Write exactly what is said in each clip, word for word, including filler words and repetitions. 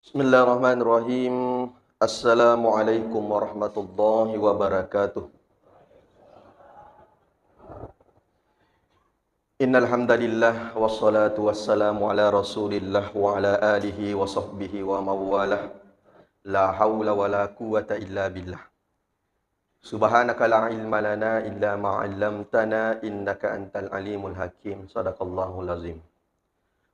Bismillahirrahmanirrahim. Assalamualaikum warahmatullahi wabarakatuh. Innal hamdalillah, wassalatu wassalamu ala Rasulillah wa ala alihi wa sahbihi wa mawalah. La haula wala quwwata illa billah. Subhanaka la ilma lana illa ma 'allamtana innaka antal alimul hakim. Sadaqallahul azim.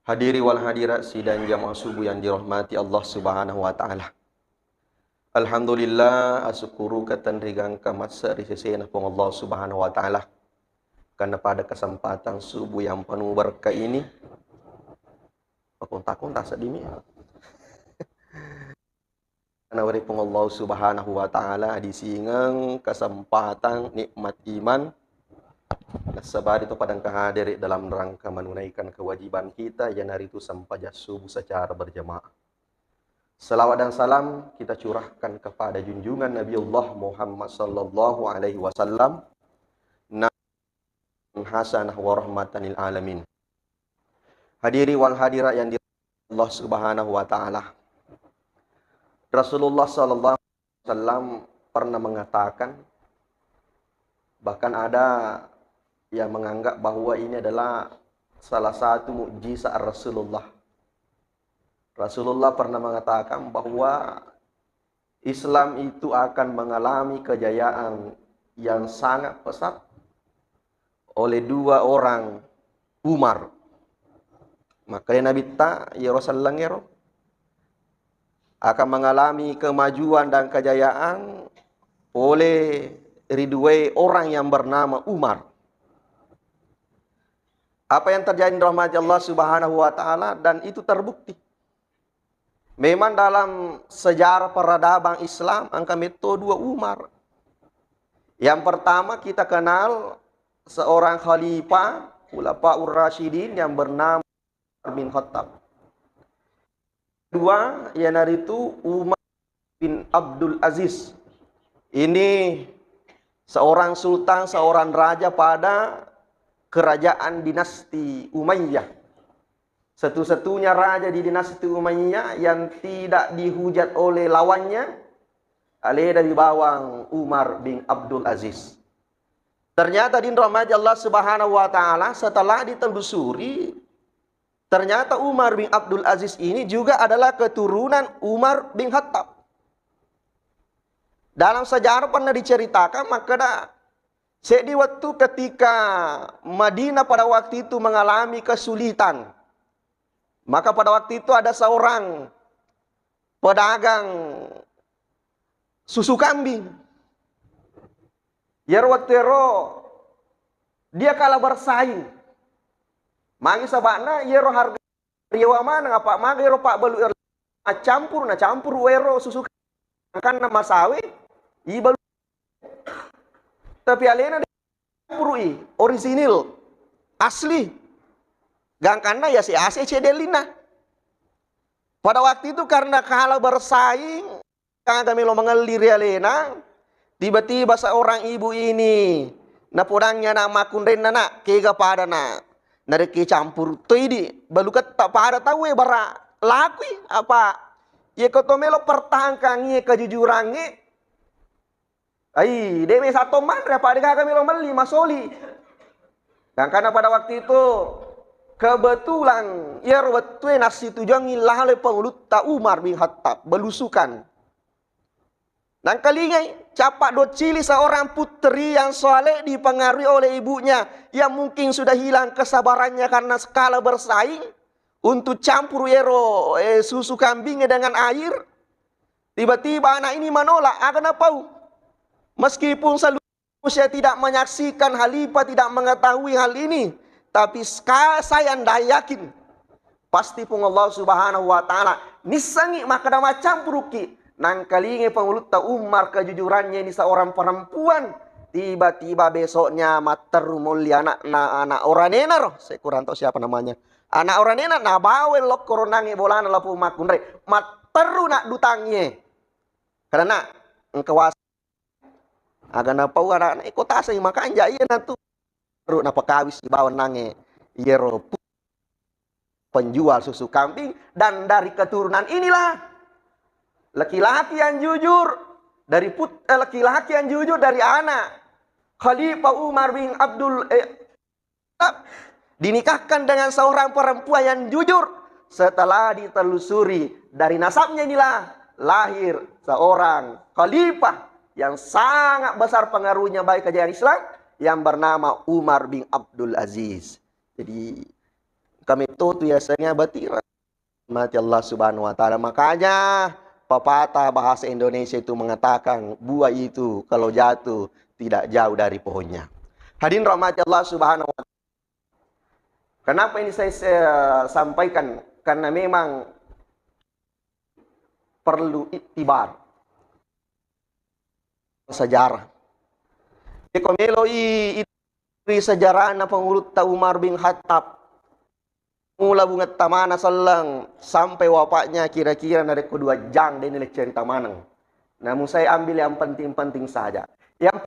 Hadiri wal hadirat sidang jamaah subuh yang dirahmati Allah Subhanahu wa taala. Alhamdulillah, asukkuruka tenrigangka masse ri sesena Puang Allah Subhanahu wa taala. Karena pada kesempatan subuh yang penuh berkah ini, pakontak-kontak sedimi. Nawerekeng Allah Subhanahu wa taala disingeng kesempatan nikmat iman. Nasabari to pada engka hadere dalam rangka menunaikan kewajiban kita, iyanaritu sempajang subuh secara berjamaah. Salawat dan salam kita curahkan kepada junjungan Nabiullah Muhammad sallallahu alaihi wasallam, hasanah wa rahmatan lil alamin. Hadiri wal hadirat yang di Allah Subhanahu wa taala. Rasulullah sallallahu alaihi wasallam pernah mengatakan, bahkan ada yang menganggap bahwa ini adalah salah satu mukjizat Rasulullah. Rasulullah pernah mengatakan bahwa Islam itu akan mengalami kejayaan yang sangat pesat oleh dua orang Umar. Makanya Nabitta, iyaro selleng ero akan mengalami kemajuan dan kejayaan oleh ri dua orang yang bernama Umar. Apa yang terjadi, rahmati Allah Subhanahu wa taala, dan itu terbukti. Memang dalam sejarah peradaban Islam, engka metto dua Umar. Yang pertama kita kenal seorang khalifah, Khulafaur Rasyidin, yang bernama Umar bin Khattab. Dua, iyanaritu Umar bin Abdul Aziz. Ini seorang sultan, seorang raja pada kerajaan dinasti Umayyah. Satu-satunya raja di dinasti Umayyah yang tidak dihujat oleh lawannya, alena ri bawang Umar bin Abdul Aziz. Ternyata, dinrahmati Allah Subhanahu wa taala, setelah ditelusuri, ternyata Umar bin Abdul Aziz ini juga adalah keturunan Umar bin Khattab. Dalam sejarah pernah diceritakan, makkeda, seddi wettu ketika Madinah pada waktu itu mengalami kesulitan, maka pada waktu itu ada seorang pedagang susu kambing. Iyaro wettu ero dia kalah bersaing. Magi saba'na iyaro harga riwa maneng, apa maga ero pabbalu ero maccampuru, nacampuru ero susu kambing. Angkanna masawe, ibalu. Tapi alena de-, campurui, orisinil, asli. Gangkanna ya si ase cedelinna. Pada waktu itu karena kalah bersaing, kaga melo mangelli ri alena, tiba-tiba seorang ibu ini napodangi ana' makkunrainna, "Nak, kega pada, Nak?" Narekki campuru toi di, baluketta pada tauwe bara lakui, apa iya ko to melo pertahankan iye kejujurangnge, ai, de' mesa to manre, apa de' gaga melo melli, masoli. Gangkanna pada waktu itu kebetulan iyaro wettue nassitujuangngi laloi pangulutta Umar bin Khattab, belusukan. Nangkalingai, cappa doccili seorang putri yang soleh dipengaruhi oleh ibunya yang mungkin sudah hilang kesabarannya karena kalah bersaing untuk campur ero, eh, susu kambingnya dengan air. Tiba-tiba anak ini menolak, aga napau. Meskipun seluruh manusia tidak menyaksikan, khalifah tidak mengetahui hal ini, tapi ska-, saya nda yakin pasti Puang Allah Subhanahu wa Ta'ala nissengngi makkeda maccampuruki. Nangkalingai pangulutta Umar kejujurannya ini seorang perempuan. Tiba-tiba besoknya matteru molli anakna, anak oranena ro. Saya kurang tahu siapa namanya. Anak oranena nabawa lokko ronangnge bolana lapong makkunrai. Matteru nak dutangnge. Karena engka was-, aga napau anakna, eh, ko taseng makanja iya natu. Ru napakawis sibawa nangnge iyero pu-, penjual susu kambing, dan dari keturunan inilah Laki-laki yang jujur dari put, eh, laki-laki yang jujur dari anak. Khalifah Umar bin Abdul, eh, dinikahkan dengan seorang perempuan yang jujur. Setelah ditelusuri dari nasabnya, inilah lahir seorang khalifah yang sangat besar pengaruhnya bagi kejayaan Islam, yang bernama Umar bin Abdul Aziz. Jadi, kami itu tuh biasanya batira mati Allah Subhanahu wa Ta'ala. Makanya, pepatah bahasa Indonesia itu mengatakan, buah itu kalau jatuh tidak jauh dari pohonnya. Hadirin rahmati Allah Subhanahu wa Ta'ala. Kenapa ini saya, saya sampaikan? Karena memang perlu iktibar sejarah. Jadi, ko melo i, i, sejarahna pengulutta Umar bin Khattab, mula bungetta maneng selleng sampai wafa'nya kira-kira narekko dua jang, dena cerita maneng. Namun saya ambil yang penting-penting saja. Yang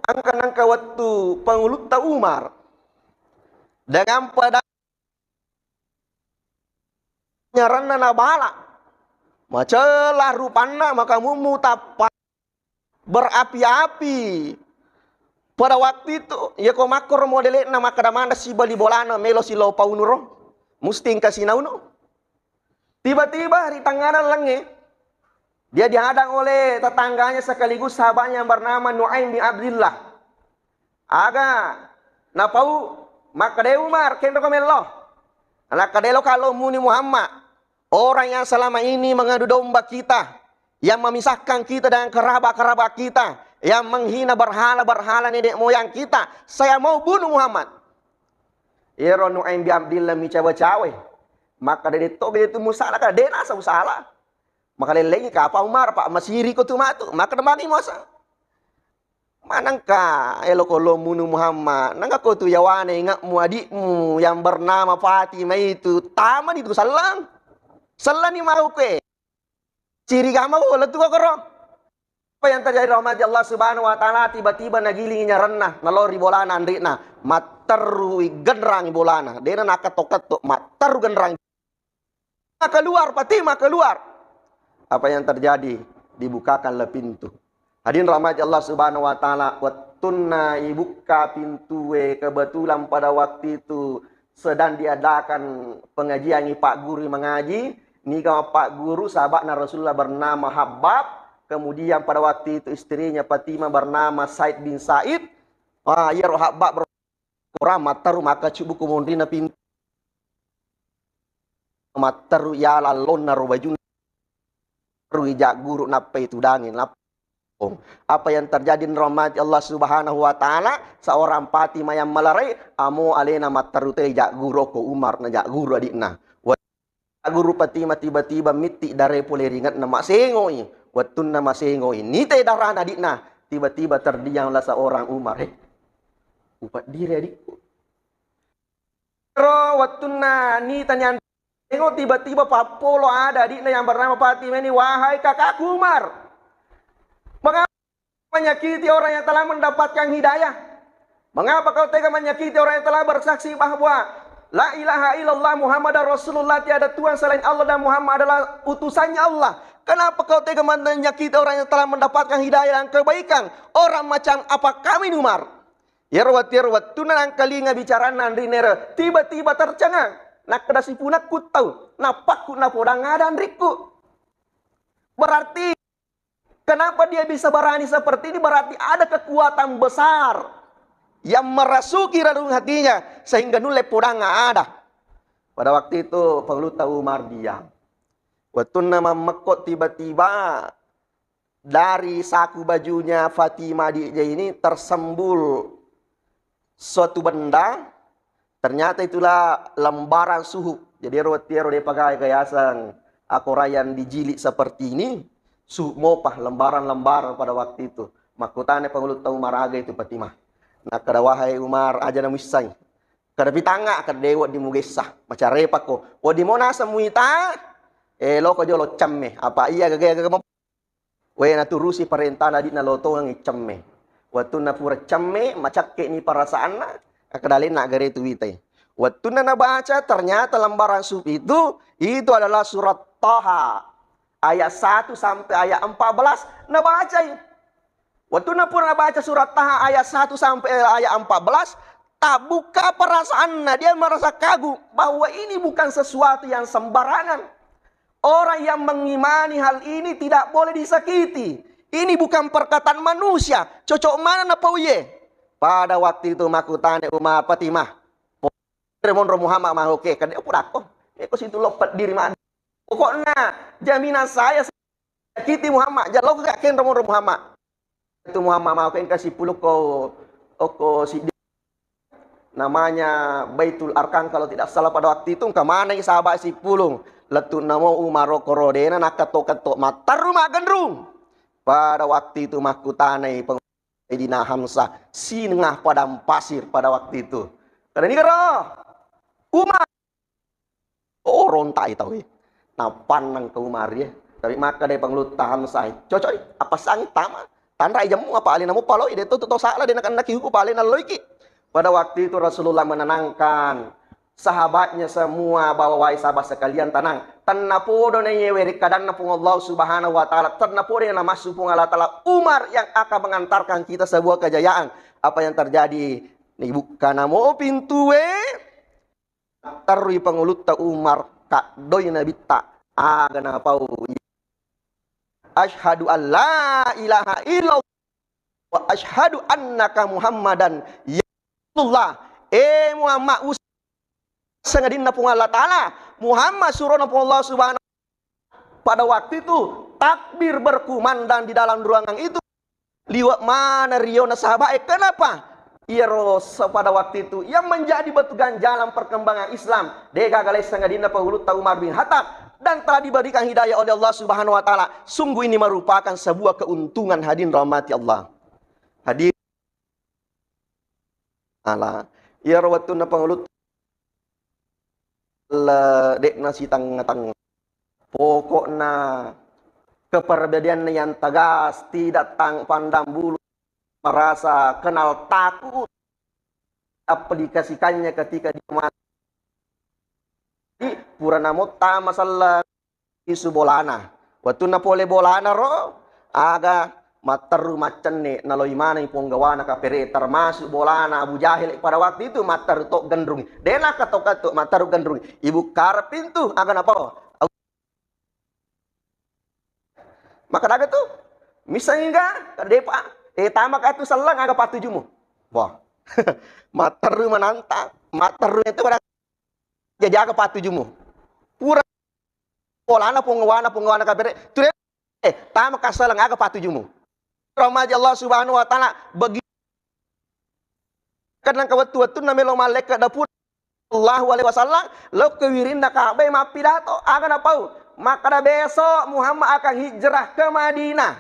angka-angka wettu pengulutta Umar dengan pada nyaranna nabala. Macella rupanna, maka mummu tappa berapi-api. Pada waktu itu, iya ko makkoro modele'na, makkeda maneng sibali bolana, melo silao paunuro. Musti engka sinauno. Tiba-tiba ri tengngana lengnge, dia dihadang oleh tetangganya sekaligus sahabatnya yang bernama Nuaim bin Abdillah. Aga napau, makkeda Umar, kenroko mello. Nakkeda, eloka lo muni Muhammad, orang yang selama ini mengadu domba kita, yang memisahkan kita dengan kerabat-kerabat kita, yang menghina berhala-berhala nenek moyang kita, saya mau bunuh Muhammad. Iyaro Nuaim bin Abdillah mi cawa-cawa. Makkeda, de to betu musala ka, de nasau sala. Makalellengi kapa Umar, pa masiri ko tu matu. Makkeda magi muasa. Manengka eloko lo munu Muhammad. Nengka ko tu yawane ingatmu, adikmu yang bernama Fatimah itu. Tamani tu selleng. Sellani mau ke. Ciriga mau lettu kokoro. Apa yang terjadi, rahmati Allah Subhanahu wa Ta'ala? Tiba-tiba nagilingi nyaranna, nalori bolana anrikna, matterru genrangi bolana, dena nakketok-ketok, matterru genrangi. Keluar, Fatimah, keluar. Apa yang terjadi? Dibukakanlah pintu. Hadirin rahmati Allah Subhanahu wa Ta'ala, wettunna ibukka pintue, kebetulan pada waktu itu sedang diadakan pengajian, Pak Guru mengaji, niga Pak Guru, sahabatna Rasulullah bernama Habbab, kemudian pada waktu itu istrinya Fatimah bernama Said bin Said. Ah, iyaro Habbab ber-, orang matteru maka cubu kumonrina pintu. Matteru yala allonna ro bajunna. Rui jagguru nappai tudangi, nappa. Apa yang terjadi, rahmati Allah Subhanahu wa Ta'ala, seorang Fatimah yang malerai, amo alena matteru tei jagguru ko Umar, na jagguru adikna. Wa-, jagguru Fatimah tiba-tiba mitti dare pole ringatna, masengoi. Wettunna masengoi, nitai darana adikna, tiba-tiba terdiamlah seorang Umar. Eh, upaddiri adikku. Ro wettunna nitani anre-, tengok tiba-tiba pappolo ada adikna yang bernama Fatimah ini, "Wahai kakakku Umar, mengapa menyakiti orang yang telah mendapatkan hidayah? Mengapa kau tega menyakiti orang yang telah bersaksi bahwa la ilaha illallah Muhammadar Rasulullah, tiada Tuhan selain Allah dan Muhammad adalah utusannya Allah? Kenapa kau tega menyakiti orang yang telah mendapatkan hidayah dan kebaikan? Orang macam apa kami, Umar?" Iyaro wettu, iyaro wettunna nangkalinga bicaranna anrinna ero, tiba-tiba tercengang. Nakkeda sipunekku tau, nappakku napodang ada anrikku. Berarti, kenapa dia bisa berani seperti ini? Berarti ada kekuatan besar yang merasuki relung hatinya sehingga nulle podang ada. Pada waktu itu, Pengulutta Umar diam. Wettunna mammekko, tiba-tiba dari saku bajunya Fatimah adiknya ini tersembul suatu benda, ternyata itulah lembaran suhuf. Jadi, ero wettu ero de pagawe kayaseng akorang yang dijilid seperti ini, suhuf mopa, lembaran-lembaran pada waktu itu. Makkutana Pengulutta Umar, aga itu Fatimah? Nakkeda, wahai Umar, aja namuisseng. Kada pitangnga, kada de wedding mugessa. Macarepakko. Wedding mo naseng muita, eh, loko jolo cemme. Apa iya gaga-gaga mo We, naturusi parentana adikna, lo tongeng cemme. Wettunna pura cemme, macakke'ni perasaanna, akkeda alenna gare tu witai. Wettunna nabaca, ternyata lembaran sufi itu, itu adalah surat Taha, ayat satu sampai ayat empat belas nabacai. Wettunna pura nabaca surat Taha ayat satu sampai ayat empat belas, tabuka perasaanna, dia merasa kagum bahwa ini bukan sesuatu yang sembarangan. Orang yang mengimani hal ini tidak boleh disakiti. Ini bukan perkataan manusia. Cocok mana napauye? Pada waktu itu makkutana Umar, Fatimah, monro Muhammad mah, oke, kada pudakko. Eko situ loppet diri mah. Pokoknya jaminan saya sakiti Muhammad, jalo ke kenro monro Muhammad. Itu Muhammad mau engka sipulung ko, oko si, namanya Baitul Arqam kalau tidak salah pada waktu itu, engka maneng sahabat sipulung. Lettu namo Umar oko rodena nakkato-kato matteru maggenrung. Pada waktu itu makkutanai peng-, Sayyidina Hamzah, sinengah padang pasir pada waktu itu. Kada nigaro. Umar. Oh, rontak i tau e. Napannang ke Umar e. Tapi makkeda Pangulutta Hamzah e, "Cocok i, apa sangi tama? Tanra i jammu apa alena mupaloi, de to, to sala, de nakan nakihukum apa alena loiki." Pada waktu itu Rasulullah menenangkan sahabatnya semua bahwa, "Wahai sahabat sekalian, tenang. Tennapodo na iye weri kadanna Puang Allah Subhanahu wa Ta'ala. Tennapodo na massu Puang Allah Ta'ala. Umar yang akan mengantarkan kita sebuah kejayaan." Apa yang terjadi? Nibukka namo pintu e. Terui Pangulutta Umar, kaddoi Nabitta, aga napau, "Asyhadu an la ilaha illallah wa asyhadu annaka Muhammadan ya Rasulullah." E Muhammad, us-, sangadinna Puang Allah Ta'ala, Muhammad surona Puang Allah Subhanahu. Pada waktu itu, takbir berkumandang di dalam ruangan itu. Liwat mana riona sahabat, eh, kenapa? Iyaro se-, pada waktu itu, yang menjadi batu ganjalan perkembangan Islam, degaga lesseng adinna Pangulutta Umar bin Khattab, dan telah diberikan hidayah oleh Allah Subhanahu wa Ta'ala. Sungguh ini merupakan sebuah keuntungan, hadirin rahmati Allah. Hadir Ala. Iyaro wettunna Pangulutta le-, de'na sitengnga-tengnga. Pokokna kepribadianna yang tegas, tidak tang-, pandang bulu, merasa kenal takut, aplikasikannya ketika dia mati. Jadi, pura namo tama selleng isu bolana. Wettunna pole bolana ro, aga matteru maccenne, naloi maneng ponggawana kapere, termasuk bolana Abu Jahil pada waktu itu matteru to genrung. Dena kato-kato matteru genrung. Ibu karep pintu, aga napau? Maka daga tu, misalnya enggak, depa, eh, tama ka tu selleng, aga patujumu? Wah, matteru menantang, matteru itu pada jajaga patujumu. Pura bolana ponggawana, ponggawana kapere. Tu de-, eh, tama ka selleng, aga patujumu? Rahmati Allah Subhanahu wa Ta'ala, bagi-, kadang ka wettu-wettunna melo mallekke dapur Allahu alaihi wasallam, lokko wirinna Ka'bah mappidato, aga napau? Makkada, "Besok Muhammad akan hijrah ke Madinah."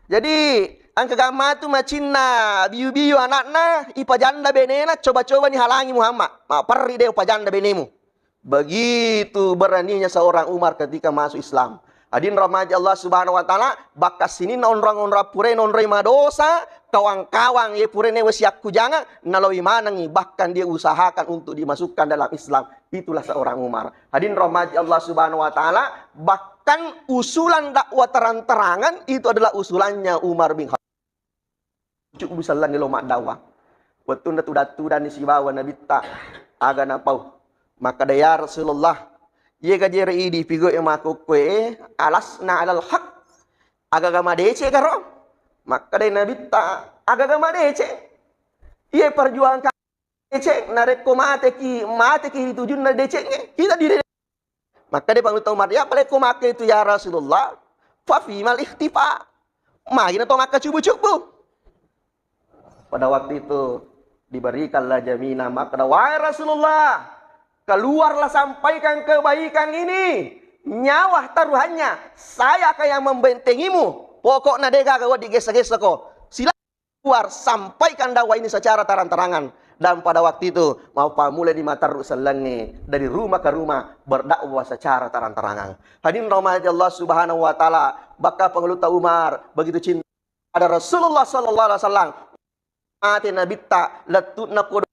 Jadi, engka gamma tu macinna biu-biu anakna, ipajanda benena, coba-coba ni halangi Muhammad. Maperri de upajanda benemu. Begitu beraninya seorang Umar ketika masuk Islam. Hadirin rahmati Allah Subhanahu wa Ta'ala, bakka sininna onrong-onrong purae nonroi madosa, kawang-kawang ye purae newe siakkujangeng, naloi manengi, bahkan dia usahakan untuk dimasukkan dalam Islam. Itulah seorang Umar. Hadirin rahmati Allah Subhanahu wa Ta'ala, bahkan usulan dakwah terang-terangan itu adalah usulannya Umar bin Khattab. Cukup sellengngi lo maddawa. Wettunna tudang-tudanni sibawa Nabitta, aga napau? Makkada, "Ya Rasulullah, iye gajere idi pigo e makkukkoe, alasna alal haq? Agaga madeceng karo?" Makkada Nabitta, "Agaga madeceng? Iye perjuangkan deceng, narekko mateki, mateki ri tujunna decengnge, kita dire." Makkeda Pangulutta Umar, "Ya, palekko makke itu, ya Rasulullah, fa fimal ikhtifa? Magi na to makkacubu-cubu?" Pada waktu itu diberikanlah jaminan, makkeda, "Wahai Rasulullah, keluarlah sampaikan kebaikan ini. Nyawa taruhannya, saya akan yang membentengimu. Pokokna degaga wedding gessa-gessa ko. Sila keluar, sampaikan dakwah ini secara terang-terangan." Dan pada waktu itu, mappammulai ni materru sellengnge dari rumah ke rumah berdakwah secara terang-terangan. Hadirin rahmati Allah Subhanahu wa Ta'ala, bakka Pangulutta Umar begitu cinta pada Rasulullah sallallahu alaihi wasallam. Mate Nabitta, lettu'na kodo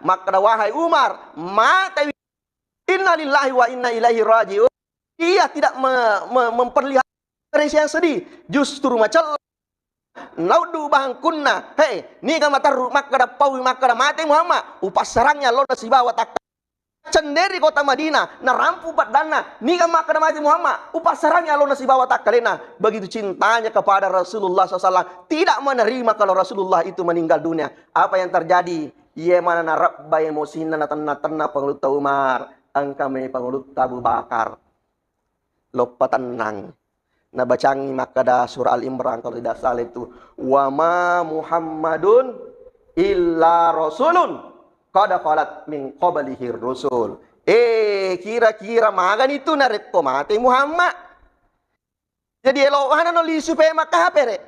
Makkeda, "Wahai Umar, mate." Innalillahi wa inna ilaihi raji'un. Ia tidak me- me- memperlihatkan ekspresi yang sedih, justru macella. Nauddu bangkunna, "Hei, niga materru makkeda, paui makkeda mate Muhammad, upassarangngi allonna sibawa takka-, cenneri kota Madinah, narampu paddanna, niga makkeda mate Muhammad, upassarangngi allonna sibawa takkalena." Begitu cintanya kepada Rasulullah sallallahu alaihi wasallam, tidak menerima kalau Rasulullah itu meninggal dunia. Apa yang terjadi? Iye mana narebba emosinna, natenna-tenna Pangulutta Umar, engka mai Pangulutta Abu Bakar. Loppa tennang. Nabacangi makkeda surah Al Imran, kalau tidak salah itu, "Wa ma Muhammadun illa rasulun qad khalat min qablihir rusul." Eh, kira-kira magani tu narekko mate Muhammad? Jadi elo manenno lisu pe makkapere.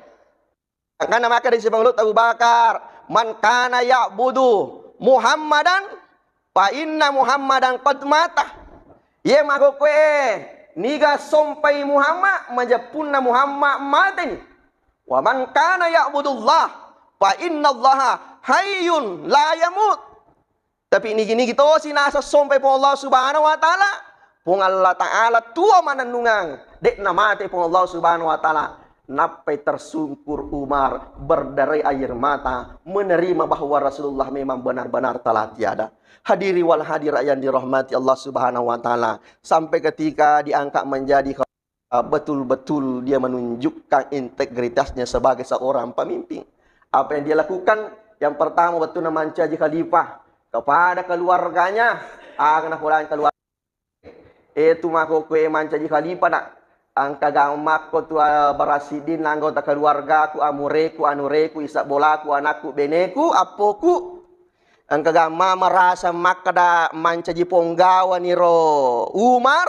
Angkanna makkeda si Pangulutta Abu Bakar, "Man kana ya'budu Muhammadan fa inna Muhammadan qad mata." Iye makkokkoe niga sompai Muhammad, majeppunna Muhammad mateni. "Wa man kana ya'budullah fa innallaha hayyun la yamut." Tapi nigi-nigi tosi naseng sompai Puang Allah Subhanahu wa Ta'ala, Puang Allah Ta'ala tuo manennungeng, de'na mate Puang Allah Subhanahu wa Ta'ala. Nappai tersungkur Umar, berderai air mata, menerima bahwa Rasulullah memang benar-benar telah tiada. Hadiri wal hadirat yang dirahmati Allah Subhanahu wa Ta'ala, sampai ketika diangkat menjadi kha-, betul-betul dia menunjukkan integritasnya sebagai seorang pemimpin. Apa yang dia lakukan? Yang pertama, waktu mancaji khalifah, kepada keluarganya, aga napolang keluarga. Eh, tu makkokkoe mancaji khalifah, nak. Engka gammakko tu, ah, barasidin anggota keluargaku, amureku, anureku, isa bolaku, anakku, beneku, appoku. Engka gamma merasa makkeda mancaji ponggawaniro Umar,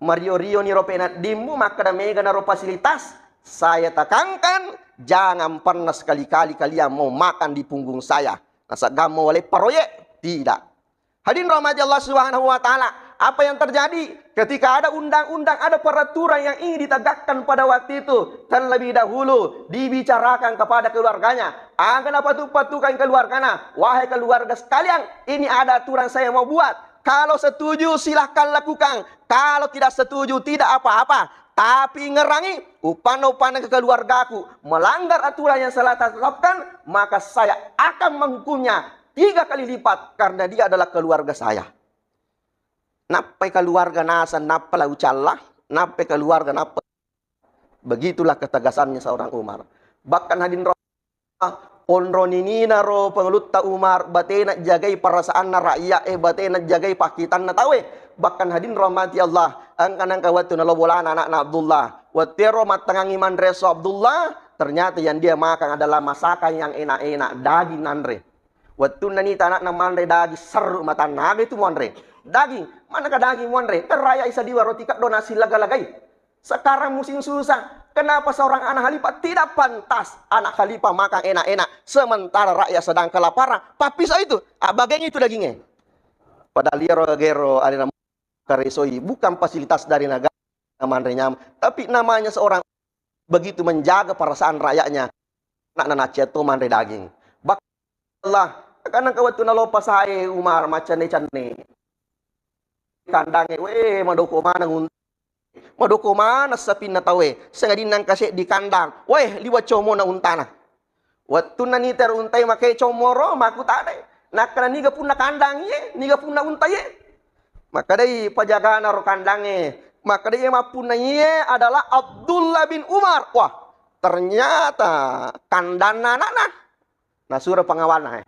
mario-rio niro peneddimmu, makkeda mega naro fasilitas, saya tekankan, jangan pernah sekali-kali kalian mau makan di punggung saya. Nasaba gamma wale proyek, tidak. Hadirin rahmati Allah Subhanahu wa Ta'ala, apa yang terjadi ketika ada undang-undang, ada peraturan yang ingin ditegakkan pada waktu itu? Terlebih dahulu dibicarakan kepada keluarganya. Aga napatu-patukan keluargana, "Wahai keluarga sekalian, ini ada aturan saya mau buat. Kalau setuju, silahkan lakukan. Kalau tidak setuju, tidak apa-apa. Tapi ngerangi, upanna-upanna ke keluargaku melanggar aturan yang saya tetapkan, maka saya akan menghukumnya tiga kali lipat karena dia adalah keluarga saya." Nappai keluarga naseng, nappa la ucalla, nappai keluarga, nappa. Begitulah ketegasannya seorang Umar. Bahkan hadirin, onro ninina ro Pangulutta Umar, batena jagai perasaanna rakyat e, batena jagai pakkitanna tauwe. Bahkan hadirin rahmati Allah, engka nengka wettu nalo bolana anakna Abdullah. Wettero mattengangi manre esso Abdullah, ternyata yang dia makan adalah masakan yang enak-enak, daging nanre. Wettunna nita anakna manre daging, serru matanna, aga itu muanre? Daging, manaka daging muanre? Kan rakyat isa diwa roti keddo nasi laga-lagai. Sekarang musim susah. Kenapa seorang anak khalifah tidak pantas anak khalifah makan enak-enak sementara rakyat sedang kelaparan? Pappiso itu, abbagengi itu dagingnya. Padahal iyaro gero alena karesoi bukan fasilitas dari negara manre nyameng, tapi namanya seorang begitu menjaga perasaan rakyatnya. Anakna nacetto manre daging. Bak-, Allah, karena kawettu nalopa sae Umar macenne-cenne. Kandangnge, weh, madoko maneng un-, madoko maneng sapinna tauwe, sangadinna engka seddi kandang, weh, liwa comona untana. Wettunna nitero untai make commoro, makkutanai, nakkeda, "Niga punna kandang iye? Niga punna unta iye?" Makkedai pajagana ro kandangnge, makkedai, "Iya mappunna iye adalah Abdullah bin Umar." Wah, ternyata kandanna anakna. Nasuro pengawalna, eh.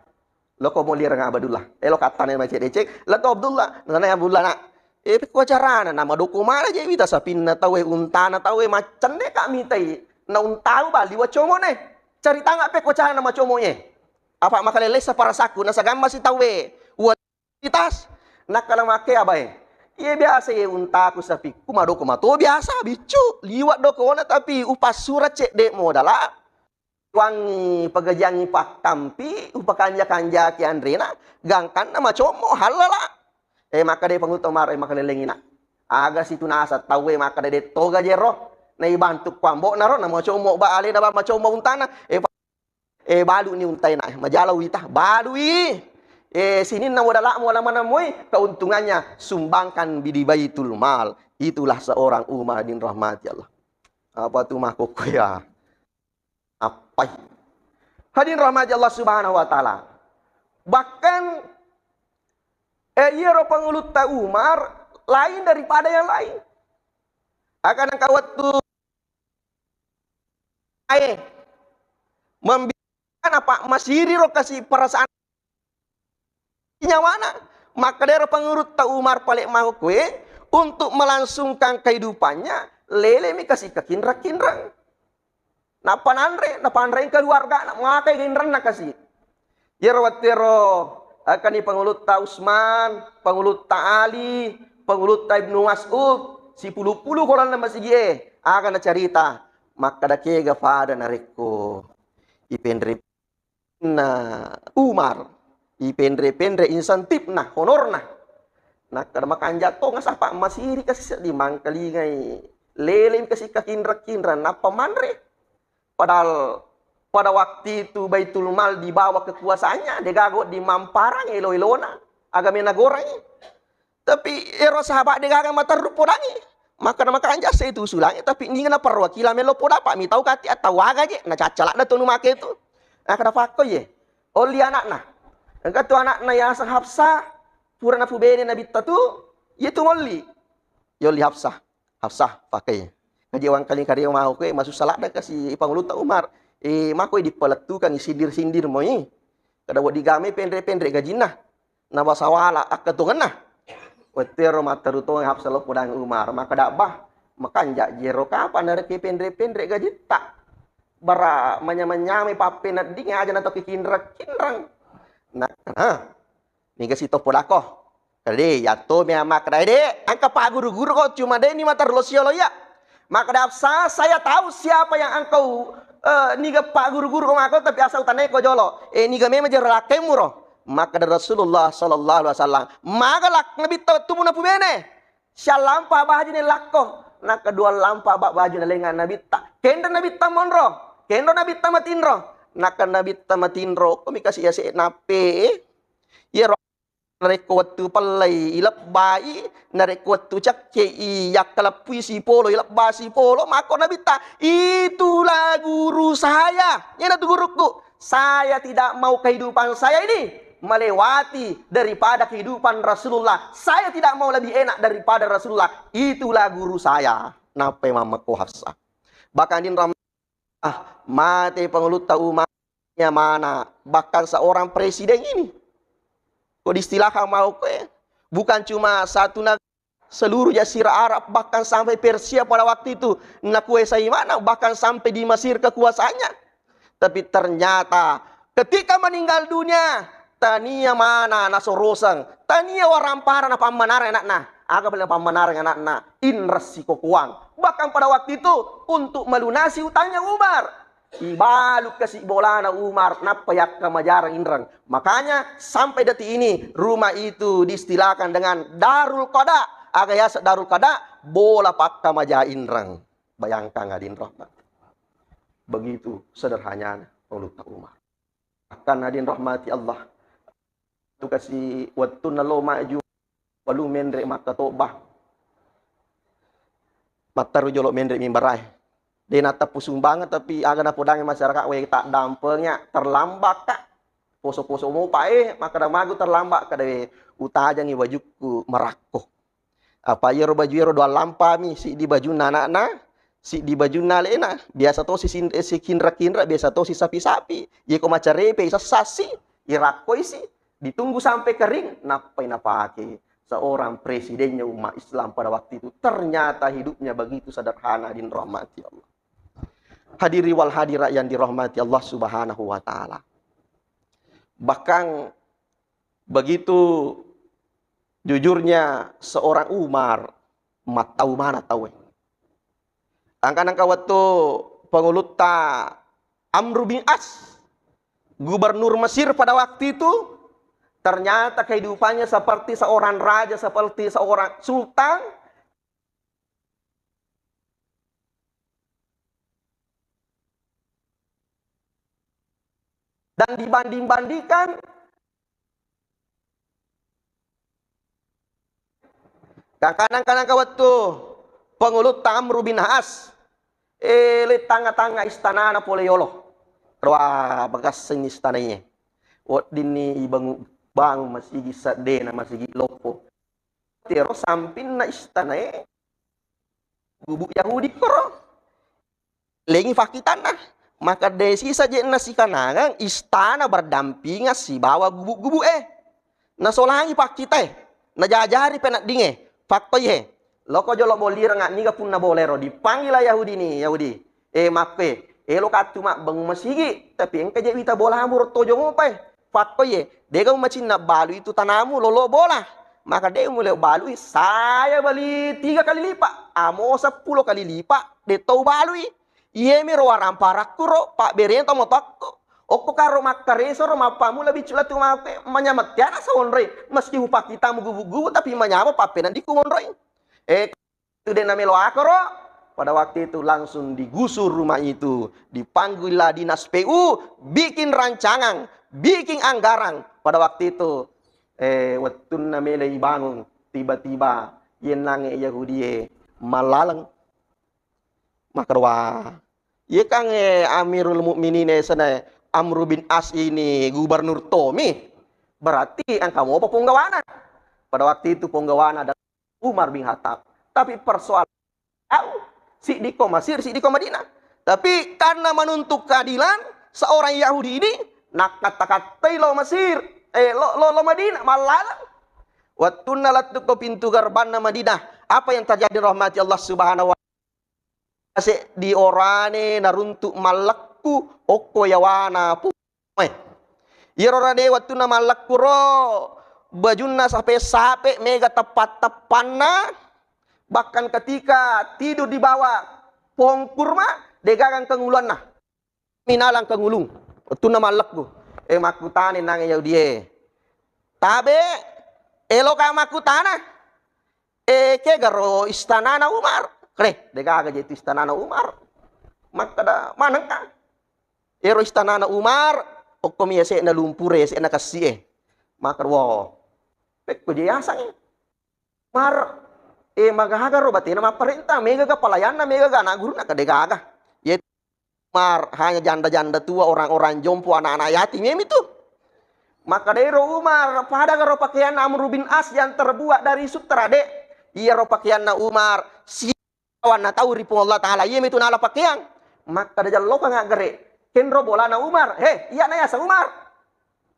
Loko molireng Abdullah. Elo kattana macedde-cedde. Lettu Abdullah. Nasana Abdullah, nak. Eh, pekko carana, na madoko mana je wita sapinna tauwe, untana tauwe, macenne ka mitai. Na untau bali wa comone. Cari tanga pekko carana macomo ye. Apa makalelessa parasakku, nasagamma si tauwe. Wa tas. Nakkala makke abae. Iye biasa ye untaku sapikku madoko mato biasa biccu. Liwa dokona tapi upassura cedde modala. Wangi pegajiangngi pakkampi, upakanja-kanjaki anrena, gangkanna macommo, hallala. Eh, makkeda Pangulutta Umar, eh, makalelengina. Aga situ naseng tauwe makkeda de toga jero, naibantu kuambo naro, namacommo ba alena ba macommo untana. Eh, pa-, eh, balu ni untaina, eh, majala wita, balui. Eh, sininna modala'mu, wala maneng moi, keuntungannya sumbangkan di Baitul Mal. Itulah seorang Umar, hadirin rahmati Allah. Apa tu makkokkoe ya? Appai. Hadirin rahmati Allah Subhanahu wa Ta'ala. Bahkan, eh, iyaro pangulutta Umar lain daripada yang lain. Akan engka wettu ae membi-, apa masiri ro kasi perasaan nyawana. Makkedaro pangulutta Umar pale makkokkoe, untuk melangsungkan kehidupannya, lelemi kasi kakinrang-kinrang. Nappa nanre, napanreng keluargana, makai genrenna kasi. Iyaro wettuero, akkani pangulutta Utsman, pangulutta Ali, pangulutta Ibnu Mas'ud, sipulu-pulu koranna masigi'e, aga nacarita, makkeda kega fada narekko ipenre na Umar, ipenre-penre insentifna, honorna. Nakkeda makanja tongeng sapa masiri kasi seddi mangkalingai, leleng kasi kakinrang-kinrang, nappa manre. Padahal pada waktu itu Baitul Mal di bawah kekuasaannya, degaga wedding mamparang elo-elona, aga menagorangi. Tapi ero sahabat degaga materru podangi. Makkeda makanja se itu usulangi, tapi ninga na perwakilan melo poda, Pak, mitau kati atau aga je, na caccalakna tu numake itu. Nakkeda pakko ye. Olli anakna. Engka tu anakna yaseng Hafsah, pura napubene Nabitta tu, ye tu ngolli. Yolli Hafsah. Hafsah, pakai. Kaji wangkaling kareo mau kue, masussa ladda kasi pangulutta Umar. Eh, mako dipalettukang sindir-sindir moi. Kada wedding game penre-penre gajinna. Nabasawala akkatongenna. Wettero matteru tong Hafsah lo podang Umar. Maka dabbah, makanja jero kapang narekki penre-penre gajitta. Bara manyameng-nyameng pappenedding aja na to kikinreng-kinreng. Nah, ha. Niga sitoppo dako. Kade, yatto mea makkeda, "Eh, Dek, engka pagguru-guru ko, cuma de ni materlo siolo iya." Makkeda Hafsah, "Saya tahu siapa yang engkau, eh, niga pagguru-guru ko mako, tapi asal utanai ko jolo. Eh, niga memang jero lakkemu ro?" Makkeda Rasulullah sallallahu alaihi wasallam, "Maga lak-, Nabitta wettumu napubene? Siallampa baju ni lakko." Nakkeda dua lampa ba-, baju nalengang Nabitta. Kenro Nabitta monro, kenro Nabitta matinro. Nakkeda Nabitta matinro, ko mi kasi ase nappe. Iyaro narekko wettu pellai ilebbai, narekko wettu cekke'i yakkaleppui sipolo, ilebba sipolo, makko Nabitta, "Itulah guru saya, iyanatu gurukku. Saya tidak mau kehidupan saya ini melewati daripada kehidupan Rasulullah. Saya tidak mau lebih enak daripada Rasulullah. Itulah guru saya." Nappai mammekko Hafsah. Bahkan din ram-, ah, mate pangulutta Umar, nyamana, bahkan seorang presiden ini. Ko diistilahkan mau kue, bukan cuma satu negara, seluruh Jazirah Arab, bahkan sampai Persia pada waktu itu nakuasai mana, bahkan sampai di Mesir kekuasaannya. Tapi ternyata ketika meninggal dunia, tania mana nasoroseng, tania warampara napammanareng anakna. Aga pale napammanareng anakna? Inreng sikokoang. Bahkan pada waktu itu untuk melunasi utangnya Umar, ibalu kasi bolana Umar, nappa yakkamajareng inreng. Makanya sampai detik ini rumah itu diistilahkan dengan Darul Qada. Aga yaseng Darul Qada? Bola pakkamaja inreng. Bayangkan hadirin rahmat. Begitu sederhananya pangulutta Umar. Bahkan hadirin rahmati Allah, tu kasi wettunna lo maju, walu menre makkatobba. Matteru jolo menre mimbarae. De natteppu sumbangan, tapi aga napodangi masyarakat, we, taddampengnya, terlambat ka. Poso-poso mopa, eh, makkeda magu terlambat, kada we, utajangi wajukku marakko. Apa iyaro baju iyaro dua lampami, siddi bajunna anakna, siddi bajunna alena. Biasa to si sin-, eh, si kinra-kinra, biasa to si sapi-sapi. Yeko macarepe, isassasi, irakkoisi, ditunggu sampai kering, nappai napake. Seorang presidennya umat Islam pada waktu itu, ternyata hidupnya begitu sederhana, hadirin rahmati Allah. Hadiri wal hadirat yang dirahmati Allah Subhanahu wa Ta'ala. Bahkan begitu jujurnya seorang Umar, mattau mana tauwe. Angka nangka wettu pangulutta Amru bin As, gubernur Mesir pada waktu itu, ternyata kehidupannya seperti seorang raja, seperti seorang sultan, dan dibanding-bandingkan Gangkanna engka-, engka wettu pangulutta Amru bin As, eh, le tangnga-tangnga istanana pole yolo. Roa bagassenni istanae. Weddinni ibangu-, bangun masigi seddena, masigi loppo. Tero sampinna istanae gubuk Yahudi koro. Lengi fakkitanna. Maka de sisa je'na sikanangang istana berdampingan sibawa gubuk-gubuk e. Nasolangi pakkitae. Najajari peneddinge. Fakkoi he. Loko jolo bolireng niga punna bolero. Dipanggila Yahudi ni, Yahudi. Eh, mappe. Elo kattu mabbangung masigi. Tapi engka je wita bolamu ro tojo mopai. Fakkoi e. Dega macinna balui tu tanamu lolo bola. Maka de mulai balui. Saya beli tiga kali lipat. Amo seppulo kali lipat. De tau balui. Iyemiro waramparakku ro, pabbereng to motokko. Okko karo makkareso ro, mappamula biccu latu mape, manyamette ana saonroi. Meski upakkitamu gubu-gubu, tapi manyama pappenang diku monroi. Eh, itu de namelo akoro. Pada waktu itu langsung digusur rumah itu, dipanggillah dinas P U, bikin rancangan, bikin anggaran. Pada waktu itu, eh, wettunna melo ibangun, tiba-tiba yennange Yahudie malaleng. Makkedua, "Iya kan, eh, Amirul Mukminin, eh, sana Amru bin As ini gubernur tomi, berarti engka mopa ponggawana." Pada waktu itu ponggawana adalah Umar bin Khattab. Tapi persoalan tahu, siddiko Mesir, siddiko Madinah. Tapi karena menuntut keadilan, seorang Yahudi ini nakkatta-kattai lo Mesir, eh, lo, lo, lo Madinah, mallalang. Wattunna lettu ko pintu gerbangna Madinah, apa yang terjadi, rahmati Allah Subhanahu wa Ase diorane naruntuk mallekku okko yawana pu-, eh. Iyaro rane wettunna mallekku ro, bajunna sape-sape mega teppa-teppanna, bahkan ketika tidur di bawah pohon kurma, degaga engka uluanna. Minalang kengulung, wettunna mallekku. Eh, makkutana nange Yahudie. Tabe, eloka makkutana. Eh, kegaro istanana Umar. Kre, degaga je itu istanana Umar. Makkeda, manengka. Ero istanana Umar, okkomi yase'na lumpure, yase'na kessie. Makkeda, wo. Pekko je yasangi. Umar, eh, magaga ro batena mapparenta, megaga pelayanna, megaga anak guruna, kade gaga. Ye Umar, hanya janda-janda tua, orang-orang jompo, anak-anak yatim, ya itu. Maka dero Umar, pada garo pakaian Amr bin As yang terbuat dari sutra, dek. Iya ro pakaianna Umar, si- Awanna tau ri Puang Allah Ta'ala, iya mitu nala pakeang. Makkeda jallokang aggere. Kenro bolana Umar. He, iya na yaseng Umar.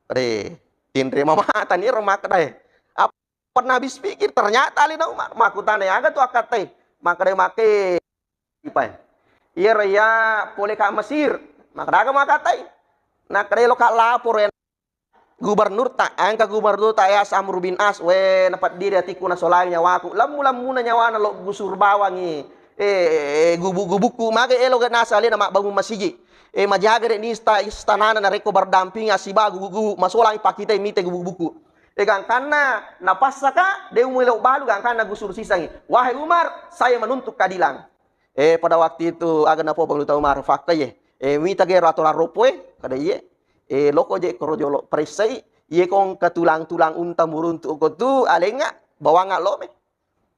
Re, tinre mamata ni ro makkeda, he. Apa pernah habis pikir, ternyata alena Umar. Makkutana aga tu akkatai. Makkeda make ipai. Iya ro iya pole ka Mesir. Makkeda aga makkatai. Nakkeda lo ka lapor ya. Gubernurta, engka gubernurta As Amr bin As, we, napeddiri atikku nasolangi nyawaku. Lemmu-lemmuna nyawana lo gusur bawangi. Eh, eh, eh, gubuk-gubukku, mage elo ga nasa alena mabbangun masigi. Eh, majaga de nista istanana narekko berdampingan siba gubuk-gubuk, masolangi pakkitai mite gubuk-gubukku. Eh, gangkanna napassaka, de umelo balu gangkanna gusur sisangi. Wahai Umar, saya menuntut keadilan. Eh, pada waktu itu, aga napopa Luta Umar, fakka ye. Eh, mita gero aturan ropo e, kada iye. Eh, loko je koro jolo peressai, iye kong ka tulang-tulang unta muruntu ko tu, alenga, bawanga lo me.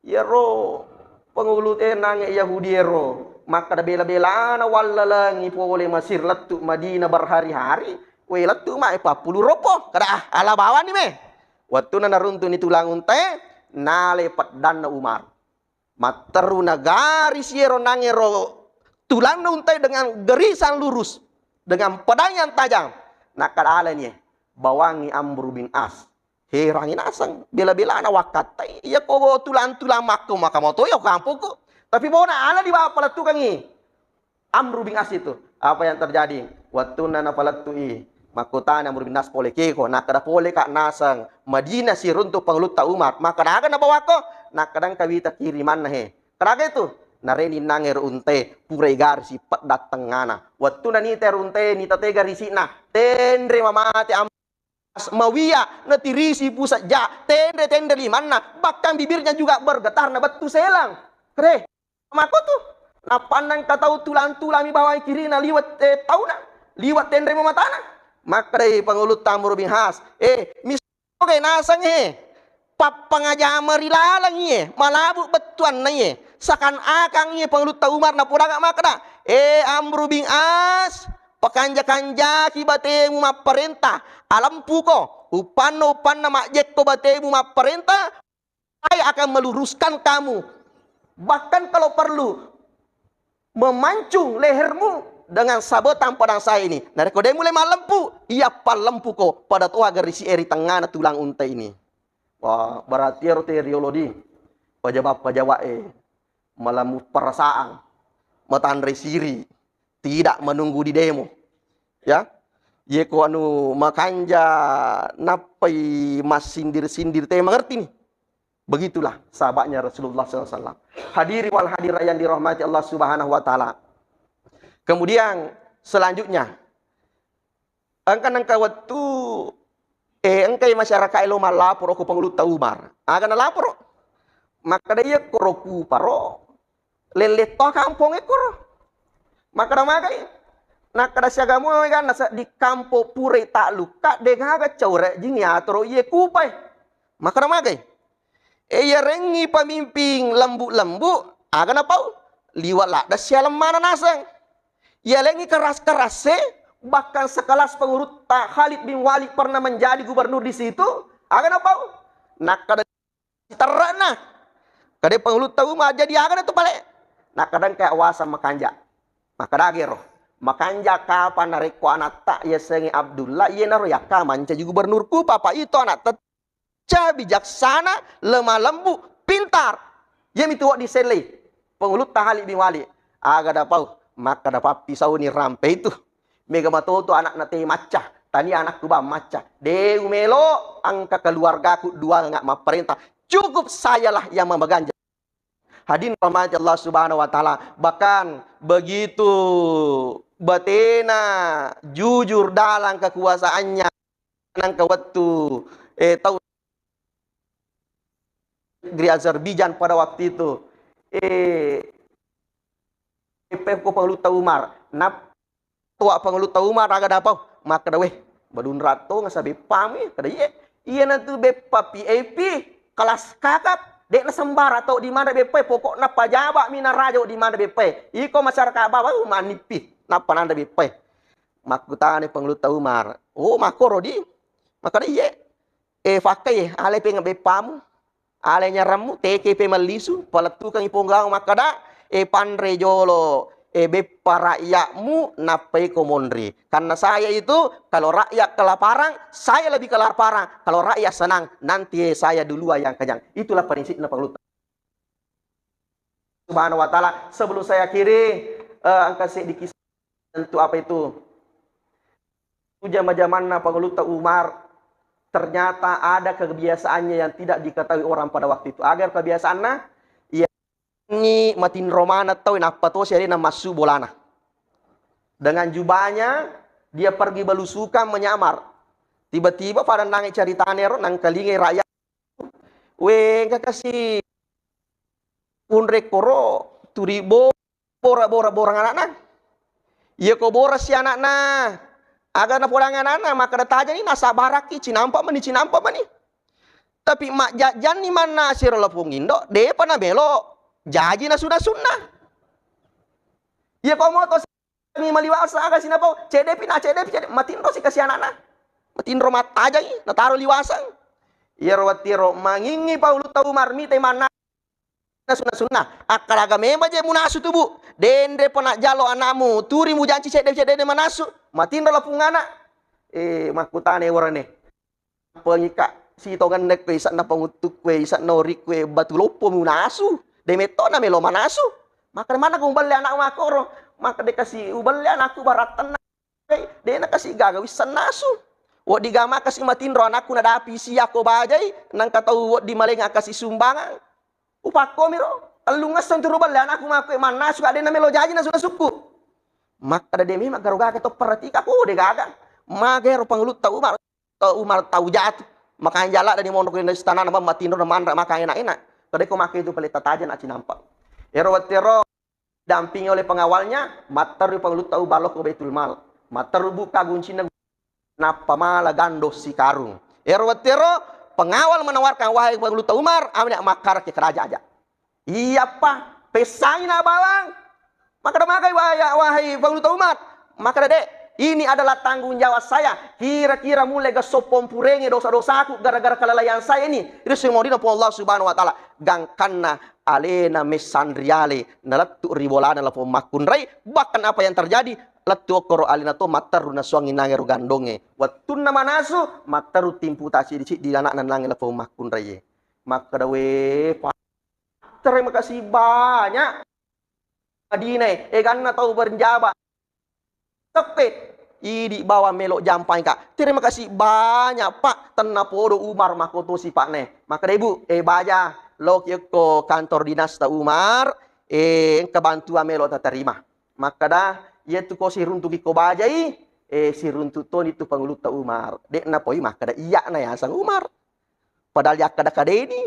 Iyaro pengulu e nange Yahudi ero, makkeda bela-belana wallalengi pole Mesir lettu Madinah berhari-hari, we lettu ma e pappulu ropo, kada ah, ala bawani me. Wattuna naruntu ni tulang unta e, nale peddanna Umar. Matteru nagari siero nangero tulangna untai dengan garisan lurus, dengan pedang yang tajam. Nakkeda alani, bawangi Amr bin As. Herangi naseng, bela-belana wakkattai. Iya ko tulang-tulang makko maka moto iya kampungku. Tapi bona ala dibawa palettukangi. Amru bin As itu. Apa yang terjadi? Wattunna napalettui, makkutana Amru bin As pole keko, nakkeda pole ka naseng Madinah siruntu pangulutta Umar. Makkeda aga nabawako? Nakkeda engka wita kirimanna he. Keraga itu? Nareni nange ro unte, purai garisi pedda tengngana. Wattunna nita ro unte, nita tega risina. Tenre mamate Amru bin As, mawia, natirisi pusat ja, tenre-tenre limanna, bahkan bibirnya juga bergetar na bettu selang. Kere. Makko tu, nappa nengka tau tulang-tulang mi bawang kirina liwat, eh, tauna, liwat tenre mamatana. Makkedai pangulutta Amr bin As, eh, misogai naseng he. pappangajama ri laleng iye, malabu bettuanna iye. Seakan-akan iye Pangulutta Umar napodangnga makkeda, "Eh, Amru bin As, pakanja-kanjaki batemu mapparenta, alempuko, uppanna-uppanna majjekko batemu mapparenta, saya akan meluruskan kamu. Bahkan kalau perlu, memancung lehermu dengan sabetan pedang saya ini. Narekko de mulle mallempu, iya pallempuko pada toa garisi e ri tengngana tulang unta ini." Wah, berarti ero teriologi. Pejabat-pejabat e, malammu perasaan, matanre siri, tidak menunggu di demo. Ya. Yeko anu makanja nappai massindir-sindir te mengerti nih. Begitulah sahabatnya Rasulullah sallallahu alaihi wasallam. Hadiri wal hadirat yang dirahmati Allah Subhanahu wa taala. Kemudian selanjutnya, engka nengka wettu, eh, engkai masyarakat lo mallaporo ko Pangulutta Umar. Aga nalaporo? Makkeda, "Iya koro kuparo, lelle to kampong e koro." Makkeda magai? Nakkeda, "Siaga moe ganna sedding kampong purai taklukka, de gaga caure jing yatoro iye kupai." Makkeda magai? E, iyarengngi pamimping lembu-lembu, aga napau? Liwa' ladde' sialemmana naseng. Iyalengngi keras-kerasse, bahkan sekelas pengurutta Khalid bin Walid pernah menjadi gubernur di situ, aga napau? Nakkeda terrena. Kade Pangulutta Umar, jadi aga na tu pale? Nakkeda engka awasang makanja. Makkeda aga ero? Makanja kapang narekko anatta yasengnge Abdullah, iyenaro yakka mancaji gubernurku, papa itu anatta ca, bijaksana, lemah lembut, pintar. Iyamitu wedding sellei Pangulutta Khalid bin Walid. Aga dapau? Makkeda pappisauni rampe itu. Mega matoto anakna te macca. Tania anakku bang macca. De umelo engka keluargaku dua ngak mapparenta. Cukup sayalah yang memegang. Hadirin rahmati Allah Subhanahu wa Ta'ala. Bahkan begitu batena jujur dalam kekuasaannya, nangka wettu, eh, tau negeri Azerbaijan pada waktu itu, eh, Pepko Pangulutta Umar, nap-, tua Pangulutta Umar aga dapau, makkeda, "Weh, badunra tongeng sa beppamu." Kada iye, iyanatu beppa V I P, kelas kakap, de'na sembara tau di mana beppai, pokokna pajaba mi naraja di mana beppai. Iko masyarakat bawah, uh, manippi, nappa nanda beppai. Makkutana Pangulutta Umar, "Oh, makkoro di?" Makkeda, "Iye." "Eh, fakkai, ale peng beppamu, ale nyaremmu, teke pe mellisu, palettukengi ponggamu makkeda, eh, panre jolo, eh, beppa rakyatmu, nappai ko monri. Karena saya itu, kalau rakyat kelaparan, saya lebih kelaparan. Kalau rakyat senang, nanti, eh, saya duluan yang kenyang." Itulah prinsipnya Pangulutta Subhanahu wa Ta'ala. Sebelum saya akhiri, eh, angka sedikit tentu apa itu? Itu jama-jamanna Pangulutta Umar, ternyata ada kebiasaannya yang tidak diketahui orang pada waktu itu. Agar kebiasaanna, ia ni matinro maneng tau, nappa tosi alena massu bolana. Dengan jubahnya, dia pergi belusukan menyamar. Tiba-tiba pada nangi caritana ero, nangkalingai rakyat, "We, engka kasi unre koro turi bo-, bora-bora borang anakna. Iya ko bora si anakna, aga napodangi anakna, makkeda tajani, nasabarakki, cinampa mani, cinampa mani. Tapi majjajjanni manna siro lapung indo, depa namelo jaji nasunna-sunna." Iya ko moto mi maliwaseng aga sinapau, ceddepi na ceddepi, cedde-, matinro si kasi anakna. Matinro mattajai, nataro liwaseng. Iyaro wattiro mangingi Pangulutta Umar mitai manna sunna-sunna. Akkalaga memang je munasu tu, Bu. Denre pernah jalo anakmu, turi mujanci cedde-cedde manasu. Matinro lapung anak. Eh, makkutana warane. Pengika sitongenna kue, isanna panguttu kue, isanna ori kue, batu loppo munasu. De metto na melo manasu. Makkeda, "Mana ko ubelle anakmu makkoro?" Makkeda, "De kasi ubelle anakku barattenna. De na kasi gaga wisseng nasu. Wedding ga makkasi matinro anakku nadapi sia ko bajai, nangka tau wedding malenga kasi sumbangan. Upakkomiro, tellung esso turu belle anakku makkue mannasu ka de na melo jaji nasu-nasukku." Makkeda, "De memang garo gaga to perhatika ko de gaga." Magero Pangulutta Umar. Tau Umar tau jatu. Makanya jala dari monro ke istana nama matinro na manra makan enak-enak. Kedai ko makai itu pelita taja nak cinampak. Ero wattero dampingi oleh pengawalnya, matteru Pangulutta Umar lo ko Baitul Mal. Matteru buka guncina, nappa mala gando sikarung. Ero wattero pengawal menawarkan, wahai Pangulutta Umar, amina makkara ke keraja aja. Iyappa, pessangi na bawang. Makkeda magai, wahai, wahai Pangulutta Umar. Makkeda, "Dek, ini adalah tanggung jawab saya. Kira-kira mulle gesso pompurenge dosa-dosaku gara-gara kelalaian saya ini." Iri semodina Puang Allah Subhanahu wa Ta'ala. Gangkanna alena messanriale, nalettu ri bolana lapong makkunrai. Bahkan apa yang terjadi? Lettu okkoro alena to matteru nasuangi nangero gandonge. Wettunna manasu, matteru timpu tasiddi-siddi anakna nange lapong makkunrai. Makkeda, "We, pa-, terima kasih banyak." Madinah, eganna tau berjaba. Teppe, idi bawang melo jampai, Kak. "Terima kasih banyak, Pak." Tenna podo Umar makkoto sipa'ne. Makkeda, "Ibu, eh, baja, loki ekko kantor dinas ta Umar, eh, engka bantuan melo taterima." Makkeda, "Iya tu ko siruntuki ko bajai, eh, siruntu toni tu Pangulutta Umar." De'na poi makkeda, "Iya na yaseng Umar." Padahal yakkada-kadeni,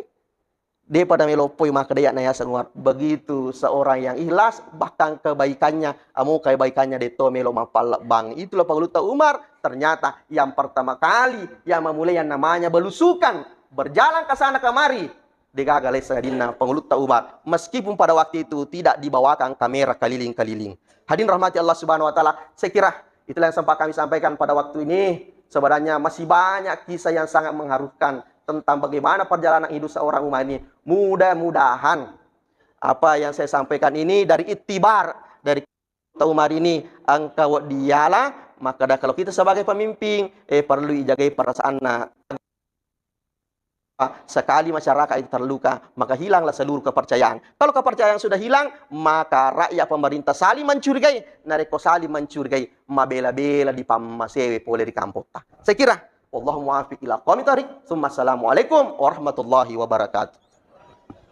de'pa namelo poi makkeda iya na yaseng Umar. Begitu seorang yang ikhlas, bahkan kebaikannya, amo kebaikannya de'to melo mappallebbang. Itulah Pangulutta Umar. Ternyata yang pertama kali yang memulai yang namanya belusukan, berjalan ke sana kemari, degaga lessa dinna Pangulutta Umar. Meskipun pada waktu itu tidak dibawakan kamera keliling-keliling. Hadirin rahmati Allah Subhanahu wa Ta'ala, saya kira itulah yang sempat kami sampaikan pada waktu ini. Sebenarnya masih banyak kisah yang sangat mengharukan tentang bagaimana perjalanan hidup seorang Umar ini. Mudah-mudahan apa yang saya sampaikan ini dari iktibar dari Umar ini engka weddiala, maka dah kalau kita sebagai pemimpin, eh, perlu ijagai perasaanna. Sekali masyarakat itu terluka, maka hilanglah seluruh kepercayaan. Kalau kepercayaan sudah hilang, maka rakyat pemerintah saling mencurigai. Narekko saling mencurigai, mabela-bela dipammasewe pole ri kampotta. Saya kira, wallahu muwaffiq ila aqwamit thariq. Tsumma assalamualaikum warahmatullahi wabarakatuh.